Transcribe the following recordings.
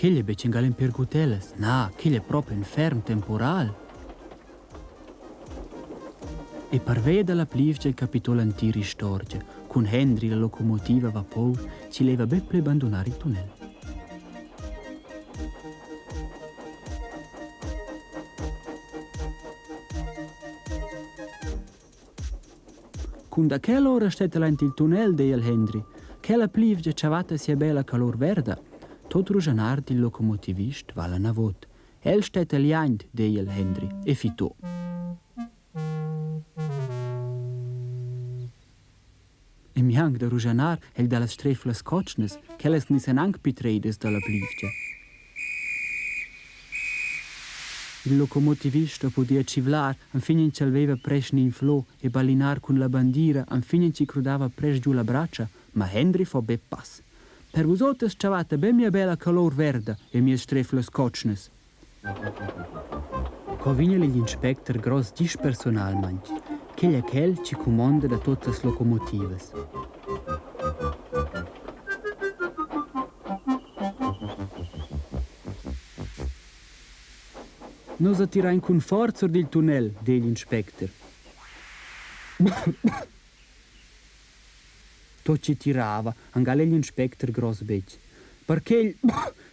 Quel è betg angal in per gutellas, na, quel è propi in ferm temporal. E pervia dalla plievgia il capitol entir istorgia, cun Hendri la locomotiva a vapor chi leva be pli bandunar il tunnel. Cun da quell'ora stetta el aint il tunnel, dei el Hendri. Quella plievgia tschavatta sia bella calur verda. Tot rugianar dil locomotivist vala navot. El stetta liaint, dei el Hendri, e fitò. E mianc da rugianar el dallas streflas cotschnas, quellas nissan anc pitreidas dalla plievgia. Il locomotivist ha pudia tschivlar enfin ch'el veva prest in flo e ballinar cun la bandira enfin chi crudava prest giu la bratscha, ma Hendri fo be pass. Per vus oters tschavatta be mia bella color verda e mias streflas cotschnas. Co vegn igl inspecter gross gist personalmaing, quel è quel chi cumonda da tuot las locomotivas. Nus attirain cun forza or dil tunnel, di igl inspecter. Tot chi tirava, angal igl inspecter gross betg. Perquei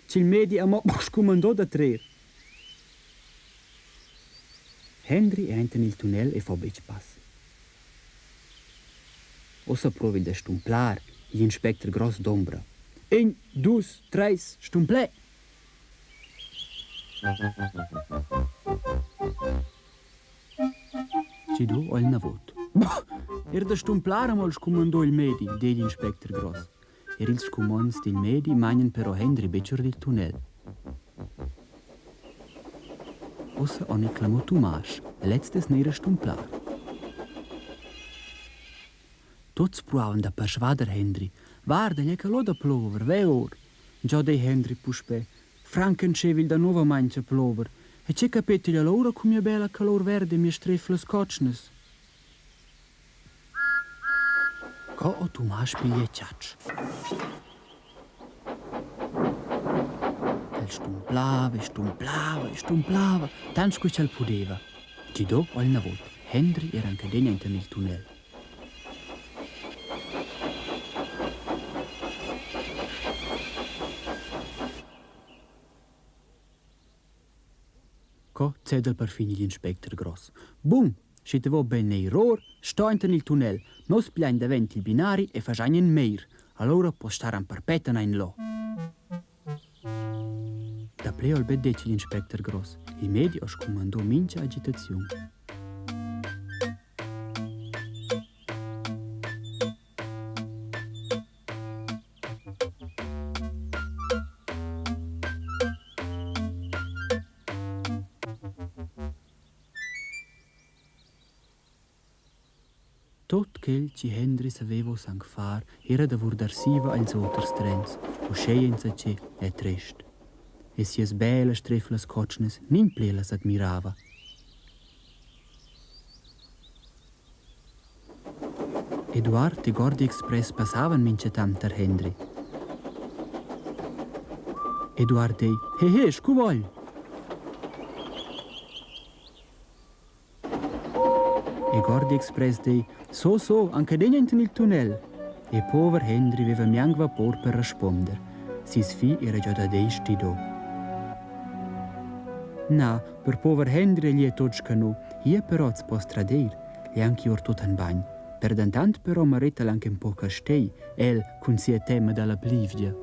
ch'il medi amo scumandò da trer. Hendri è enten il tunnel e fa betg pass. Ussa prov'el da stumplar igl inspecter gross d'ombra. In, dus, treis, stumplè! Chi do ho il navot. Er da stumplar amo il scumandò il medi, di l'inspecter gross. Er ils scumonds dil medi magnan però Hendri betg or dil tunnel. Ussa honi clamò Tumasch e lez dess gnir a stumplar. Tuts pruavan da persvader Hendri. Guarda, igl è calò da plover, ve or! Giò dei Hendri puspè. Franc entscheiva il danovamaing a plover. E che capetel allura cun mia bella calur verda e mias streflas cotschnas? Co ho Tumasch piglia chatsch? El stumplava e stumplava e stumplava, tant sco ch'el pudeva. Gidò ho el navot. Hendri era anc adegna enten il tunnel. Co ceda el perfin igl inspecter gross. Bun, sche te vo ben neir or, sto enten il tunnel. Nus pigliain davent il binari e faschain in meir. Allora po star an perpeten ein lo. Daplè ho el bet detg igl inspecter gross. Il medi ho scumandò mincha agitaziun. Tot quel chi Hendri saveva uss anc far era da vurdar siva als oters trens, uscheia insatge è trest. E sias bellas treflas cotschnas nin pli las admirava. Eduard e Gordi Express passavan mintgatant tar Hendri. Eduard ei: He he, scu vogl! E Gordi Express dei: So so, anc adegna enten il tunnel. E pover Hendri veva mianc vapor per responder. Sis fi era già dadei stido. Na, per pover Hendri egl è tot scanu, ia però az poss tradir, è anche or tut en bagn. Per dentant però merita el anche un po castei, el cun sia tema dalla plivgia.